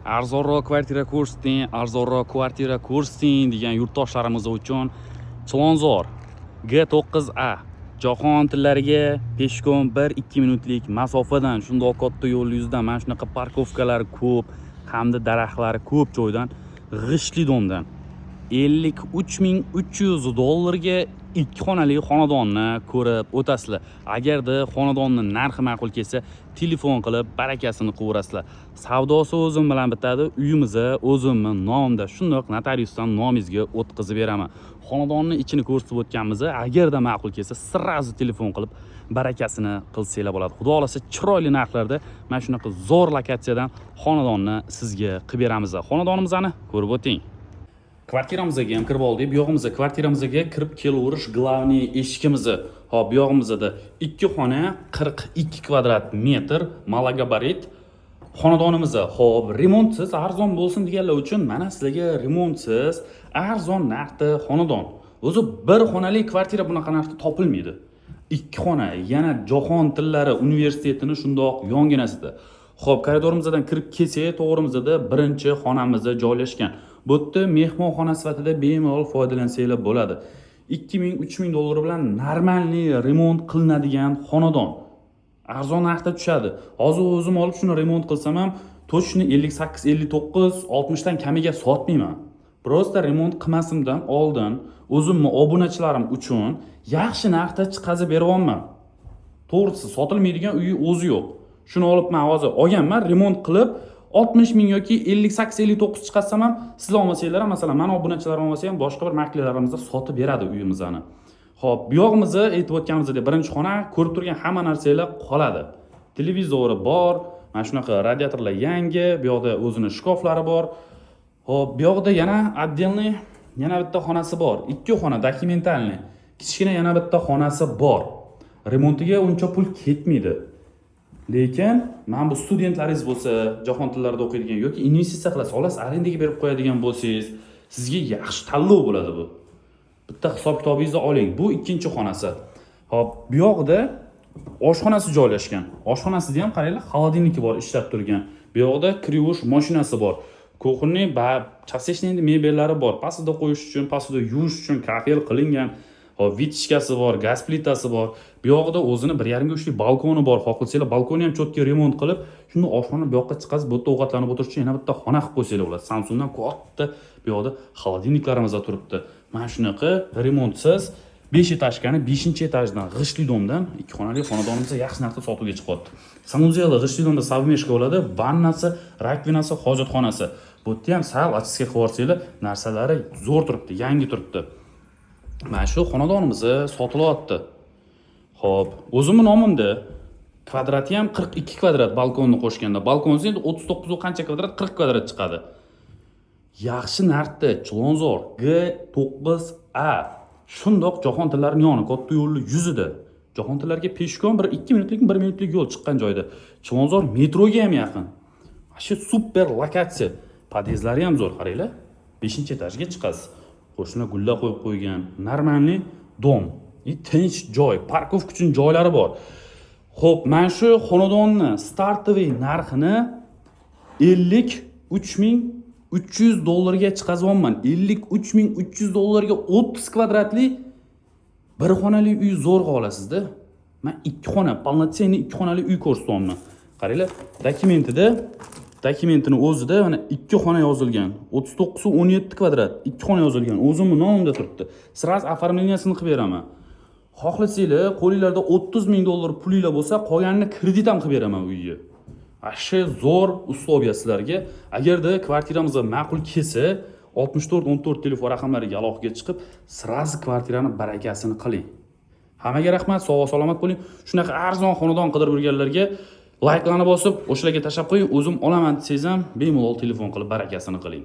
Arzonroq kvartira ko'rsating, arzonroq kvartira ko'rsating degan yurtdoshlarimiz uchun Chilonzor, G9A, jahon tillariga пешком 1-2 minutlik masofadan, shundoq katta yo'l yuzidan, mana shunaqa парковка lar ko'p hamda daraxtlari ko'p joydan, g'ishtli дом dan 53 300 dollarga ikki xonali xonadonni ko'rib o'tasizlar. Agarda xonadonni narxi ma'qul kelsa, telefon qilib barakasini qilaverasizlar. Savdosi o'zim bilan bitadi, uyimizni o'zimni nomimda, shundoq notariusdan nomingizga o'tkazib beraman. Xonadonni ichini ko'rsatib o'tganmiz. Agarda ma'qul kelsa, сразу telefon qilib barakasini qilsanglar bo'ladi. Xudo xohlasa, chiroyli narxlarda mana shunaqa zo'r lokatsiyadan xonadonni sizga qilib beramiz. Xonadonimizni ko'rib o'ting. Kvartiramizga ham kirib oldik. Bu yog'imizda kvartiramizga kirib kelaverish главный eshigimizni. Hop, bu yog'imizda ikki xona, 42 kvadrat metr, малогабарит xonadonimiz. Hop, remontsiz arzon bo'lsin deganlar uchun mana sizlarga remontsiz arzon narxda xonadon. O'zi bir xonali kvartira bunaqa narxda topilmaydi. Ikki xona, yana Jahon tillari universitetini shundoq yonginasida. Ho'p, koridorimizdan kirib kelsak, to'g'rimizda birinchi xonamiz joylashgan. Bu yerda mehmonxona sifatida bemalol foydalansanglar bo'ladi. 2000, 3000 dollar bilan нормальный remont qilinadigan xonadon. Arzon narxda tushadi. Hozir o'zim olib shuni remont qilsam ham, точно 58, 59, 60 dan kamiga sotmayman. Просто remont qilmasimdan oldin o'zimni obunachilarim uchun yaxshi narxda chiqazib beryapman. To'g'risi, sotilmaydigan uyi o'zi yo'q. Shuni olib, man hozir olganman, remont qilib 60 ming yoki 58, 59 chiqarsam ham, sizlar olmasanglar ham, masalan, mani obunachilarim olmasa ham, boshqa bir maklerlarimizda sotib beradi uyimizni. Ho'p, bu yog'imizni aytib o'tganimizdek, birinchi xona, ko'rib turgan hamma narsanglar qoladi. Televizori bor, mana shunaqa radiatorlar yangi, bu yoqda o'zini shkaflari bor. Ho'p, bu yoqda yana отдельный yana bitta xonasi bor. Ikki xona документальный. Kichkina yana bitta xonasi bor. Remontiga uncha pul ketmaydi. Lekin mana bu studentlaringiz bo'lsa, jahon tillarida o'qiydigan yoki investitsiya qilasiz, olasiz, arendaga berib qo'yadigan bo'lsangiz, sizga yaxshi tanlov bo'ladi bu. Bitta hisob kitobingizni oling. Bu ikkinchi xonasi. Hop, bu yoqda oshxonasi joylashgan. Oshxonasida ham qaranglar, холодильник i bor ishlab turgan. Bu yoqda kir yuvish mashinasi bor. Кухонный ba chasechный mebellari bor. Pastida qo'yish uchun, pastida yuvish uchun kafel qilingan. Hop, вытяжка si bor, gaz plitasi bor. Bu yoqda o'zini 1,5 ga 3lik balkoni bor. Xohlasanglar, balkonni ham чётко remont qilib, shunda oshxona bu yoqqa chiqasiz, bu yerda ovqatlanib o'tirish uchun yana bitta xona qilib qo'ysanglar bo'ladi. Samsungdan katta bu yoqda холодильник larimiz turibdi. Mana shunaqa remontsiz 5 этажка ni 5 etajdan, g'ishtli дом dan ikki xonali xonadonimiz yaxshi narxda sotuvga chiqyapti. Санузел i g'ishtli дом da совмешка bo'ladi, vannasi, раковина si, hojatxonasi. Bu yerda ham sal очистка qilib yuborsanglar, narsalari zo'r turibdi, yangi turibdi. Mana shu xonadonimiz sotilyapti. Xo'p, o'zimni nomimda, kvadrati ham 42 kvadrat balkonni qo'shganda. Balkonsi endi 39 u qancha kvadrat? 40 kvadrat chiqadi. Yaxshi narxda Chilonzor, G9A. Shundoq jahon tillarining yoni, katta yo'lni yuzida. Jahon tillariga пешком bir 2 minutlik, 1 minutlik yo'l chiqqan joyda. Chilonzor metroga ham yaqin. Mana shu super lokatsiya. Podyezdlari ham zo'r, qaranglar. 5 etajga chiqasiz. Qo'shni gullar qo'yib qo'ygan. Нормальный дом. И tinch joy, парковка uchun joylari bor. Xo'p, mana shu xonadonni стартовый narxini 53 300 dollarga chiqazyapman. 53 300 dollarga 30 kvadratli bir xonali uy zo'rg'a olasizda. Man ikki xona, полноценный ikki xonali uy ko'rsatyapman. Qaranglar, dokumentida, dokumentini o'zida mana ikki xona yozilgan. 39 17 kvadrat, ikki xona yozilgan. O'zimni nomimda turibdi. Сразу оформление sini qilib beraman. Xohlasanglar, qo'linglarda 30 ming dollar pulinglar bo'lsa, qolganini kredit ham qilib beraman uyga. Вообще zo'r условия sizlarga. Agarda kvartiramizga ma'qul kelsa, 64 14 telefon raqamlariga aloqaga chiqib, сразу kvartirani barakasini qiling. Hammaga rahmat, sog' salomat bo'ling. Shunaqa arzon xonadon qidirib yurganlarga layklarni bosib, o'shalarga tashlab qo'ying. O'zim olaman desangiz ham, bemalol telefon qilib barakasini qiling.